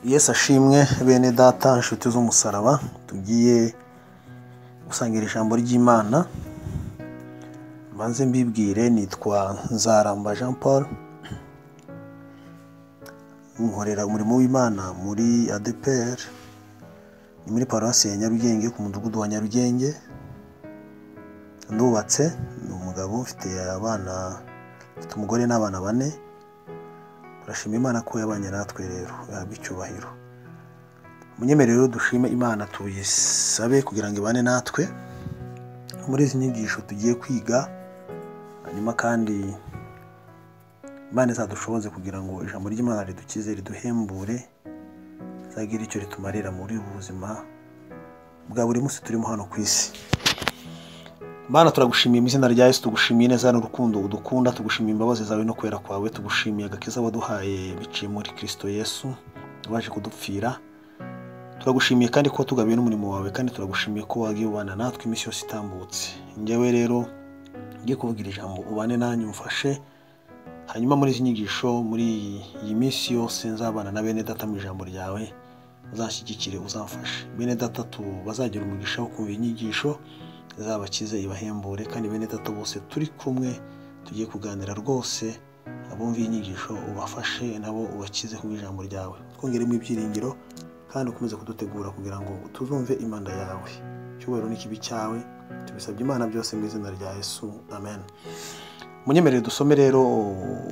Yesu ashimwe bene data inshuti z'umusaraba, tugiye gusangira ijambo ry'Imana. Mbanze mbibwire, nitwa Nzaramba Jean Paul, nkorera umurimo w'Imana muri ADEPR, ni muri paruwasi ya Nyarugenge ku mudugudu wa Nyarugenge. Ndubatse, ni umugabo ufite abana, ufite umugore n'abana bane. Turashima Imana ko yabanye natwe rero, ihabwe icyubahiro. Munyemerere rero dushime Imana, tuyisabe kugira ngo ibane natwe muri izi nyigisho tugiye kwiga, hanyuma kandi Imana izadushoboze kugira ngo ijambo ry'Imana ridukize, riduhembure, rizagire icyo ritumarira muri ubu buzima bwa buri munsi turimo hano ku isi. Mana, turagushimiye mu izina rya Yesu, tugushimiye neza n'urukundo udukunda, tugushimiye imbabazi zawe no kwera kwawe, tugushimiye agakiza waduhaye biciye muri Kristo Yesu waje kudupfira. Turagushimiye kandi ko tugabiye n'umurimo wawe, kandi turagushimiye ko wagiye ubana natwe iminsi yose itambutse. Njyewe rero ngiye kuvugira ijambo, ubane nanjye umfashe, hanyuma muri izi nyigisho, muri iyi minsi yose nzabana na bene data mu ijambo ryawe, uzanshyigikire, uzamfashe. Bene data bazagira umugisha wo kumva inyigisho, izabakize, ibahembure, kandi bene data bose turi kumwe tugiye kuganira rwose, abumva inyigisho ubafashe nabo ubakize ku ijambo ryawe, twongeremo ibyiringiro kandi ukomeze kudutegura kugira ngo tuzumve imanda yawe. Icyubahiro n'ikibi cyawe tubisabye Imana byose mu izina rya Yesu, amen. Munyemerere dusome rero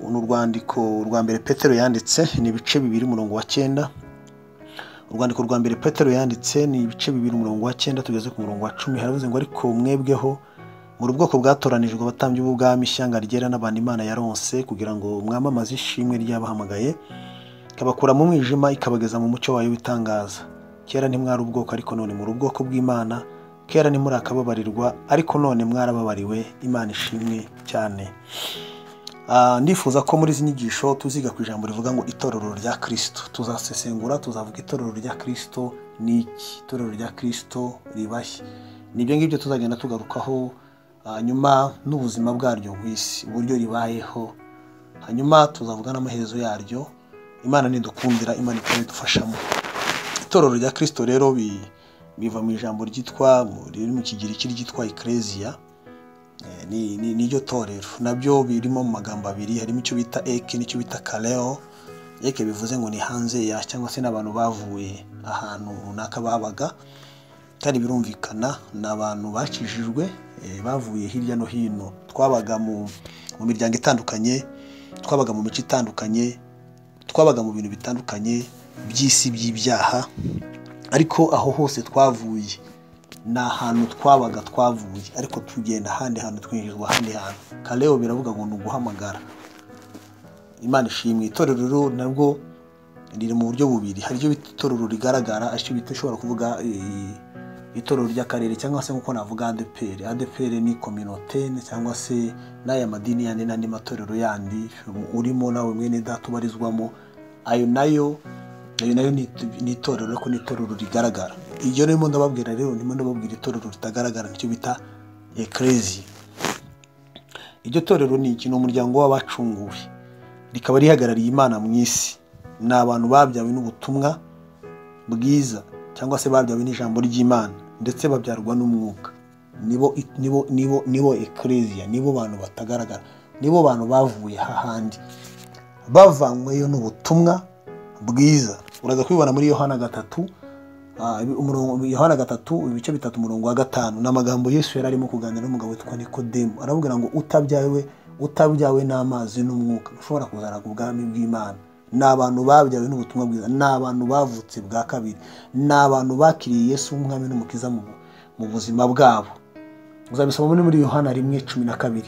urwandiko rwa mbere Petero yanditse, ni ibice 2 umurongo wa 9. Urwandiko rwa mbere Petero yanditse ni ibice 2 umurongo wa 9 tugeze ku murongo wa 10. Haravuze ngo: ariko mwebweho muri ubwoko bwatoranijwe, abatambyi b'ubwami, ishyanga ryera n'abantu Imana yaronse, kugira ngo mwamamaze ishimwe ry'abahamagaye, ikabakura mu mwijima ikabageza mu mucyo wayo w'itangaza. Kera ntimwari ubwoko, ariko none muri ubwoko bw'Imana. Kera ntimurakababarirwa, ariko none mwarababariwe. Imana ishimwe cyane. Ndifuza ko muri izi nyigisho tuziga ku ijambo rivuga ngo itorero rya Kristo. Tuzasesengura, tuzavuga itorero rya Kristo ni iki, itorero rya Kristo ribahe. Nibyo ngibyo tuzagenda tugarukaho, hanyuma n'ubuzima bwaryo ku isi, uburyo ribayeho, hanyuma tuzavuga n'amaherezo yaryo. Imana nidukundira, Imana ikabidufashamo. Itorero rya Kristo rero biva mu ijambo ryitwa riri mu Kigiriki ryitwa Ecclesia, ni ryo torero. Nabyo birimo mu magambo abiri, harimo icyo bita eke n'icyo bita kaleo. Eke bivuze ngo ni hanze ya, cyangwa se n'abantu bavuye ahantu runaka babaga, kandi birumvikana ni abantu bakijijwe, bavuye hirya no hino. Twabaga mu miryango itandukanye, twabaga mu mico itandukanye, twabaga mu bintu bitandukanye by'isi by'ibyaha, ariko aho hose twavuye ni ahantu twabaga twavuye, ariko tugenda ahandi hantu, twinjizwa ahandi hantu. Kaleo biravuga ngo ni uguhamagara. Imana ishimwe. Itorero rero nabwo riri mu buryo bubiri, hari icyo bita itorero rigaragara, aricyo bita ushobora kuvuga itorero ry'akarere, cyangwa se nkuko navuga ADEPR. ADEPR ni communauté, cyangwa se n'aya madini yandi n'andi matorero yandi urimo nawe mwene data ubarizwamo, ayo nayo ni itorero, ariko ni itorero rigaragara. Iyo ndimo ndababwira rero, ndimo ndababwira itorero ritagaragara, nicyo bita Ecclesia. Iryo torero ni iki? Ni umuryango w'abacunguwe, rikaba rihagarariye Imana mu isi. Ni abantu babyawe n'ubutumwa bwiza, cyangwa se babyawe n'ijambo ry'Imana, ndetse babyarwa n'umwuka. Nibo Ecclesia, nibo bantu batagaragara, nibo bantu bavuye hahandi bavanyweyo n'ubutumwa bwiza. Uraza kubibona muri Yohana 3, Yohana 3 ibice 3 umurongo wa 5. N'amagambo Yesu yari arimo kuganira n'umugabo witwa Nikodemu, aramubwira ngo utabyawe n'amazi n'umwuka ushobora kuzaraga ubwami bw'Imana. Ni abantu babyawe n'ubutumwa bwiza, ni abantu bavutse bwa kabiri, ni abantu bakiriye Yesu umwami n'umukiza mu buzima bwabo. Uzabisoma muri Yohana 1:12.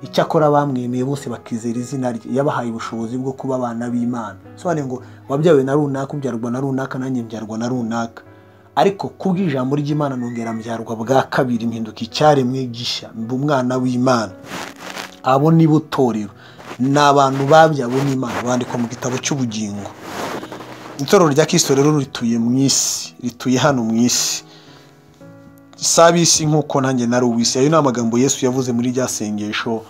Icyakora bamwemeye bose bakizera izina rye, yabahaye ubushobozi bwo kuba abana b'Imana. Sobanuye ngo wabyawe na runaka, ubyarwa na runaka, nanjye mbyarwa na runaka, ariko kubw'ijambo ry'Imana nongera mbyarwa bwa kabiri, mpinduka icyaremwe gishya, mba umwana w'Imana. Abo ni bo torero, ni abantu babyawe n'Imana, bandikwa mu gitabo cy'ubugingo. Itorero rya Kristo rero rituye mu isi, rituye hano mu isi, sabisi nkuko nanjye nari uwisi. Ayo ni amagambo Yesu yavuze muri rya sengesho,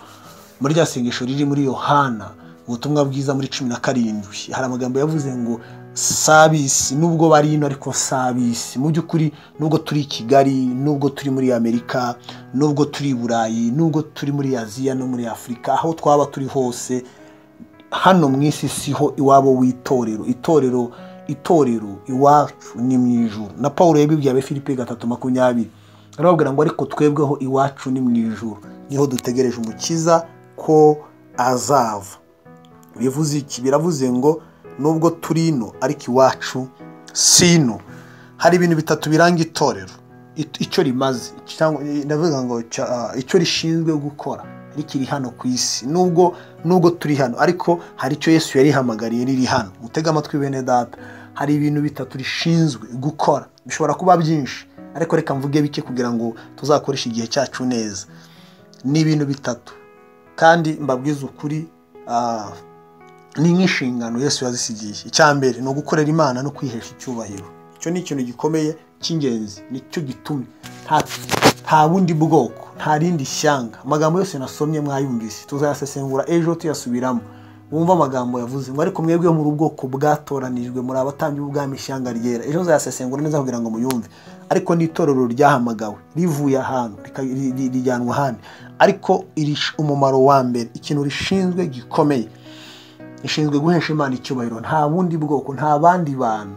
muri rya sengesho riri muri Yohana ubutumwa bwiza muri 17. Hari amagambo yavuze ngo Sabisi nubwo bari ino, ariko sabisi mu by'ukuri, nubwo turi i Kigali, nubwo turi muri Amerika, nubwo turi i Burayi, nubwo turi muri Aziya no muri Afurika, aho twaba turi hose hano mu isi siho iwabo w'itorero. Itorero iwacu ni mu ijuru. Na Paul yabibwiye Abefilipi 3:20, arababwira ngo ariko twebweho iwacu ni mu ijuru, niho dutegereje umukiza ko azava. Bivuze iki? Biravuze ngo nubwo turi ino ariko iwacu si ino. Hari ibintu bitatu biranga itorero, icyo rimaze, cyangwa ndavuga ngo icyo rishinzwe gukora rikiri hano ku isi. Nubwo turi hano, ariko hari icyo Yesu yarihamagariye riri hano. Mutege amatwi bene data, hari ibintu bitatu rishinzwe gukora. Bishobora kuba byinshi, ariko reka mvuge bike kugira ngo tuzakoreshe igihe cyacu neza. Ni ibintu bitatu kandi mbabwize ukuri, ni nk'inshingano Yesu yazisigiye. Icya mbere ni ugukorera Imana no kwihesha icyubahiro. Icyo ni ikintu gikomeye cy'ingenzi, nicyo gitumye nta bundi bwoko, nta rindi shyanga. Amagambo yose nasomye mwayumvise, tuzayasesengura ejo tuyasubiramo. Wumva amagambo yavuze ngo ariko mwebwe muri ubwoko bwatoranijwe, muri abatambyi b'ubwami, ishyanga ryera. Ejo nzayasesengura neza kugira ngo muyumve. Ariko n'itorero ryahamagawe rivuye ahantu rijyanwa ahandi, ariko umumaro wa mbere, ikintu rishinzwe gikomeye, rishinzwe guhesha Imana icyubahiro. Nta bundi bwoko, nta bandi bantu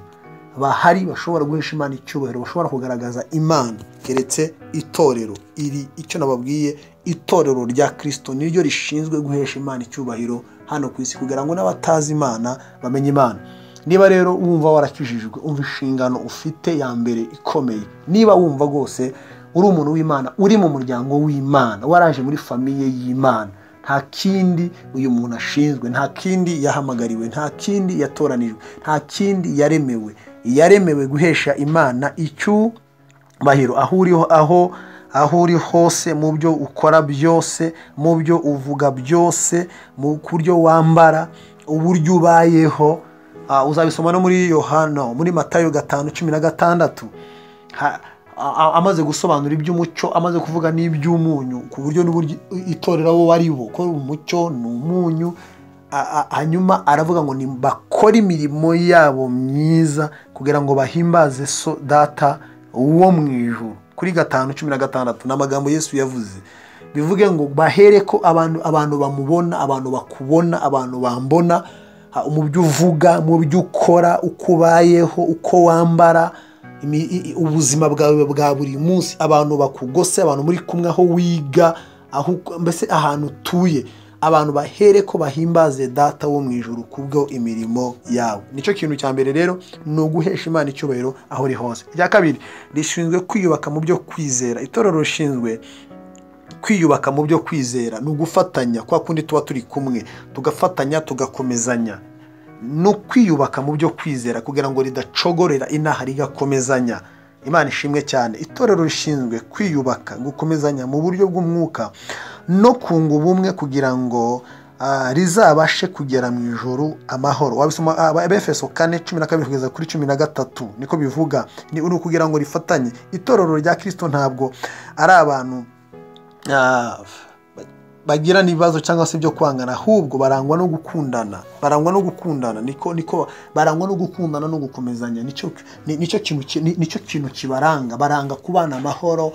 bahari bashobora guhesha Imana icyubahiro, bashobora kugaragaza Imana keretse itorero iri. Icyo nababwiye, itorero rya Kristo niryo rishinzwe guhesha Imana icyubahiro hano ku isi, kugira ngo n'abatazi Imana bamenye Imana. Niba rero wumva warakijijwe, umva inshingano ufite ya mbere ikomeye. Niba wumva rwose uri umuntu w'Imana, uri mu muryango w'Imana, waraje muri famiye y'Imana, nta kindi uyu muntu ashinzwe, nta kindi yahamagariwe, nta kindi yatoranijwe, nta kindi yaremewe. Yaremewe guhesha Imana icyubahiro. Aho uri, aho uri hose, mu byo ukora byose, mu byo uvuga byose, mu buryo wambara, uburyo ubayeho. Uzabisoma no muri Yohana, muri Matayo 5:16. Amaze gusobanura iby'umucyo, amaze kuvuga n'iby'umunyu, ku buryo n'uburyo itorero abo bari bo, ko umucyo ni umunyu. Hanyuma aravuga ngo ni bakora imirimo yabo myiza kugira ngo bahimbaze so data wo mu ijuru. Kuri 5:16 ni amagambo Yesu yavuze. Bivuge ngo bahere ko abantu bamubona, abantu bakubona, abantu bambona, mu byo uvuga, mu byo ukora, uko ubayeho, uko wambara, ubuzima bwawe bwa buri munsi, abantu bakugose, abantu muri kumwe, aho wiga, aho mbese ahantu utuye, abantu bahere ko bahimbaze data wo mu ijuru kubwo imirimo yawe. Nicyo kintu cya mbere rero, ni uguhesha Imana icyubahiro aho uri hose. Icya kabiri, rishinzwe kwiyubaka mu byo kwizera. Itorero rishinzwe kwiyubaka mu byo kwizera, ni ugufatanya kwa kundi tuba turi kumwe, tugafatanya, tugakomezanya. No kwiyubaka mu byo kwizera kugira ngo ridacogorera inaha, rigakomezanya. Imana ishimwe cyane. Itorero rishinzwe kwiyubaka, gukomezanya mu buryo bw'umwuka no kunga ubumwe kugira ngo rizabashe kugera mu ijuru amahoro. Wabisoma Abefeso 4:12 kugeza kuri 13, niko bivuga. Ni ukugira ngo rifatanye. Itorero rya Kristo ntabwo ari abantu bagira n'ibibazo cyangwa se byo kwangana, ahubwo barangwa no gukundana, barangwa no gukundana, niko barangwa no gukundana no gukomezanya. Nicyo kintu kibaranga. Baranga kubana amahoro,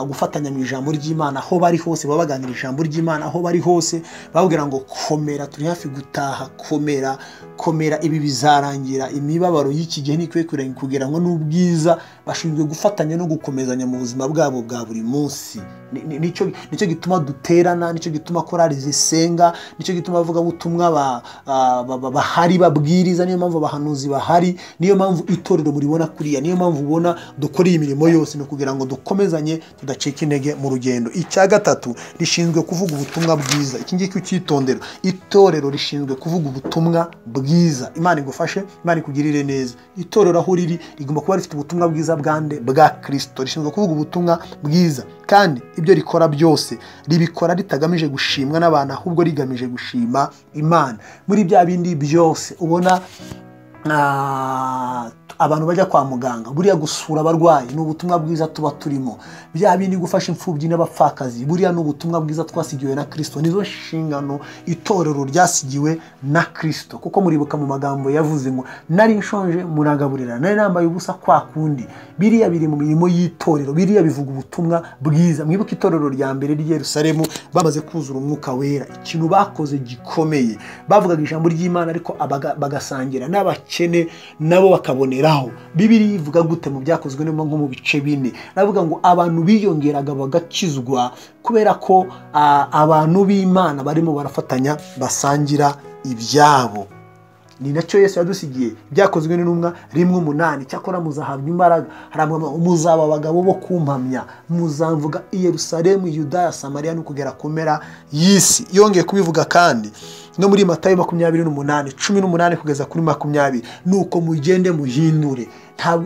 gufatanya mu ijambo ry'Imana. Aho bari hose baba baganira ijambo ry'Imana, aho bari hose bababwira ngo komera, turi hafi gutaha, komera, komera, ibi bizarangira, imibabaro y'iki gihe ntikwiye kugira ngo n'ubwiza. Bashinzwe gufatanya no gukomezanya mu buzima bwabo bwa buri munsi. Nicyo gituma duterana, nicyo gituma korali zisenga, nicyo gituma abavugabutumwa bahari babwiriza, niyo mpamvu abahanuzi bahari, niyo mpamvu itorero muribona kuriya, niyo mpamvu ubona dukora iyi mirimo yose, no kugira ngo dukomezanye tudacika intege mu rugendo. Icya gatatu, rishinzwe kuvuga ubutumwa bwiza. Iki ngiki ucyitondera, itorero rishinzwe kuvuga ubutumwa bwiza. Imana igufashe, Imana ikugirire neza. Itorero aho riri rigomba kuba rifite ubutumwa bwiza bwande? Bwa Kristo. Rishinzwe kuvuga ubutumwa bwiza, kandi ibyo rikora byose ribikora ritagamije gushimwa n'abantu, ahubwo rigamije gushima Imana. Muri bya bindi byose ubona Abantu bajya kwa muganga, buriya gusura abarwayi ni ubutumwa bwiza tuba turimo. Bya bindi gufasha imfubyi n'abapfakazi, buriya ni ubutumwa bwiza twasigiwe na Kristo. Nizo nshingano itorero ryasigiwe na Kristo, kuko muribuka mu magambo yavuze ngo nari nshonje muragaburira, nari nambaye ubusa kwa kundi. Biriya biri mu mirimo y'itorero, biriya bivuga ubutumwa bwiza. Mwibuke itorero rya mbere ry'i Yerusalemu bamaze kuzura umwuka wera, ikintu bakoze gikomeye, bavugaga ijambo ry'Imana ariko bagasangira n'abakene nabo bakaboneraho. Bibiliya ivuga gute mu byakozwe nko mu bice 4, navuga ngo abantu biyongeraga bagakizwa kubera ko abantu b'Imana barimo barafatanya basangira ibyabo. Ni nacyo Yesu yadusigiye, byakozwe n'intumwa 1:8, cyakora muzahabwa imbaraga, muzaba abagabo bo kumpamya, muzamvuga i Yerusalemu, Yudaya, Samariya no kugera ku mpera y'isi. Yongeye kubivuga kandi no muri Matayo 28:18 kugeza kuri 20, nuko mugende muhindure.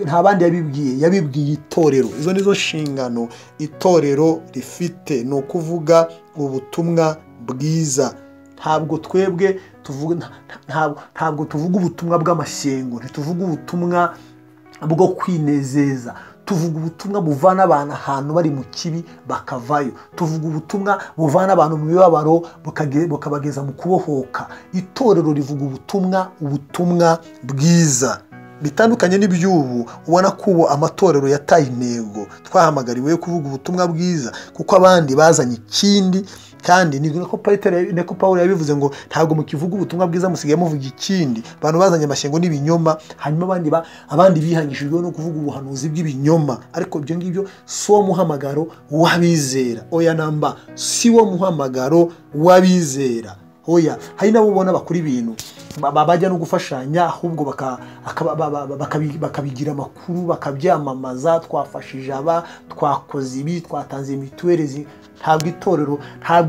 Nta bandi yabibwiye, yabibwiye itorero. Izo nizo nshingano itorero rifite, ni ukuvuga ubutumwa bwiza. Ntabwo twebwe tuvuga, ntabwo tuvuga ubutumwa bw'amashyengo, ntituvuga ubutumwa bwo kwinezeza, tuvuga ubutumwa buvana abantu ahantu bari mu kibi bakavayo, tuvuga ubutumwa buvana abantu mu mibabaro bukabageza mu kubohoka. Itorero rivuga ubutumwa bwiza bitandukanye n'iby'ubu. Ubona ko ubu amatorero yataye intego. Twahamagariwe kuvuga ubutumwa bwiza kuko abandi bazanye ikindi, kandi ni nako Pawulo yabivuze ngo ntabwo mukivuga ubutumwa bwiza musigaye muvuga ikindi. Abantu bazanye amashyengo n'ibinyoma, hanyuma abandi bihangishijwe no kuvuga ubuhanuzi bw'ibinyoma. Ariko ibyo ngibyo si wo muhamagaro w'abizera. Oya namba, si wo muhamagaro w'abizera. Oya, hari nabo ubona bakora ibintu bajya no gufashanya, ahubwo bakabigira amakuru, bakabyamamaza, twafashije aba, twakoze ibi, twatanze mituweli. Ntabwo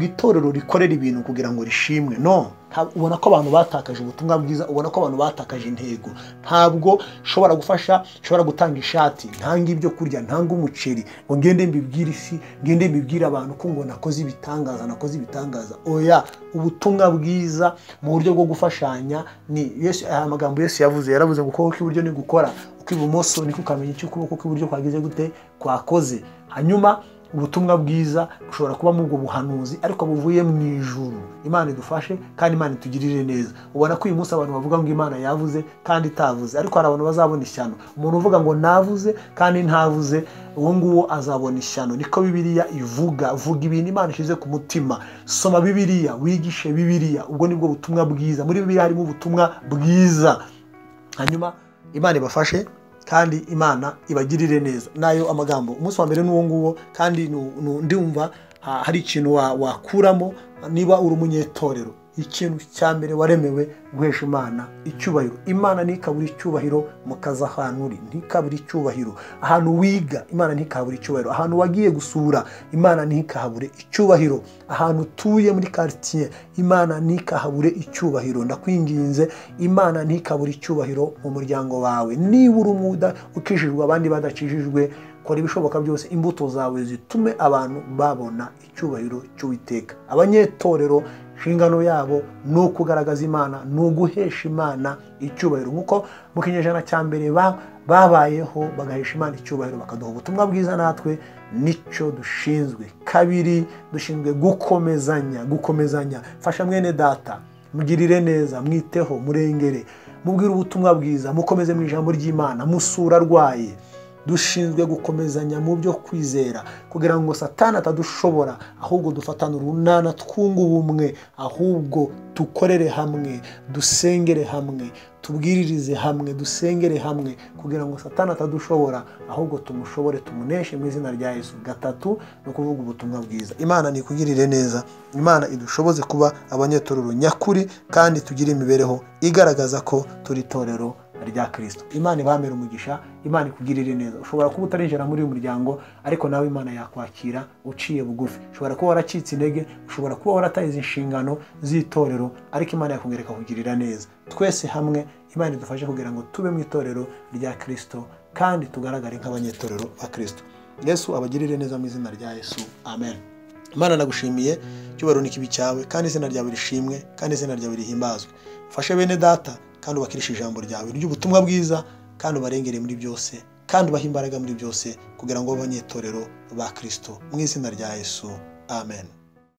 itorero rikorera ibintu kugira ngo rishimwe. No, ubona ko abantu batakaje ubutumwa bwiza, ubona ko abantu batakaje intego. Ntabwo nshobora gufasha, nshobora gutanga ishati, ntanga ibyo kurya, ntanga umuceri, ngo ngende mbibwire isi, ngende mbibwire abantu ko ngo nakoze ibitangaza, nakoze ibitangaza. Oya, ubutumwa bwiza mu buryo bwo gufashanya ni Yesu. Amagambo Yesu yavuze, yaravuze ngo ukuboko kw'iburyo ni gukora, ukw'ibumoso niko ukamenya icyo ukuboko kw'iburyo kwagize gute kwakoze. Hanyuma ubutumwa bwiza bushobora kuba mu ubwo buhanuzi ariko buvuye mu ijuru. Imana idufashe kandi Imana itugirire neza. Ubona ko uyu munsi abantu bavuga ngo Imana yavuze kandi itavuze, ariko hari abantu bazabona ishyano. Umuntu uvuga ngo navuze kandi ntavuze, uwo nguwo azabona ishyano. Niko Bibiliya ivuga. Vuga ibintu Imana ishize ku mutima, soma Bibiliya, wigishe Bibiliya, ubwo nibwo butumwa bwiza. Muri Bibiliya harimo ubutumwa bwiza. Hanyuma Imana ibafashe kandi Imana ibagirire neza. Nayo amagambo umunsi wa mbere n'uwo nguwo, kandi ndumva hari ikintu wakuramo niba uri umunyetorero. Ikintu cya mbere waremewe guhesha Imana icyubahiro. Imana ntikabure icyubahiro mu kazi ahantu uri, ntikabure icyubahiro ahantu wiga, Imana ntikabure icyubahiro ahantu wagiye gusura, Imana ntikahabure icyubahiro ahantu utuye muri quartier, Imana ntikahabure icyubahiro. Ndakwinginze, Imana ntikabure icyubahiro mu muryango wawe. Niba uri umuda ukijijwe abandi badakijijwe, kora ibishoboka byose imbuto zawe zitume abantu babona icyubahiro cy'Uwiteka. Abanyetorero inshingano yabo ni ukugaragaza Imana, ni uguhesha Imana icyubahiro, nkuko mu kinyejana cya mbere babayeho bagahesha Imana icyubahiro, bakaduha ubutumwa bwiza. Natwe nicyo dushinzwe. Kabiri, dushinzwe gukomezanya. Gukomezanya, fasha mwene data, mugirire neza, mwiteho, murengere, mubwire ubutumwa bwiza, mukomeze mu ijambo ry'Imana, musura arwaye. Dushinzwe gukomezanya mu byo kwizera kugira ngo Satani atadushobora, ahubwo dufatane urunana, twunge ubumwe, ahubwo dukorere hamwe, dusengere hamwe, tubwiririze hamwe, dusengere hamwe, kugira ngo Satani atadushobora, ahubwo tumushobore, tumuneshe mu izina rya Yesu. Gatatu, ni ukuvuga ubutumwa bwiza. Imana nikugirire neza, Imana idushoboze kuba abanyetorero nyakuri, kandi tugire imibereho igaragaza ko turi itorero rya Kristo. Imana ibamere umugisha, Imana ikugirire neza. Ushobora kuba utarinjira muri uyu muryango, ariko nawe Imana yakwakira uciye bugufi. Ushobora kuba waracitse intege, ushobora kuba warataye inshingano z'itorero, ariko Imana yakongera ikakugirira neza. Twese hamwe Imana idufashe kugira ngo tube mu itorero rya Kristo kandi tugaragare nk'abanyetorero ba Kristo. Yesu abagirire neza mu izina rya Yesu. Amen. Imana nagushimiye, cyubahiro n'ikibi cyawe, kandi izina ryawe rishimwe, kandi izina ryawe rihimbazwe. Ufashe bene data kandi ubakirishe ijambo ryawe ry'ubutumwa bwiza, kandi ubarengere muri byose, kandi ubahe imbaraga muri byose, kugira ngo babe abanyetorero ba Kristo. Mu izina rya Yesu, amen.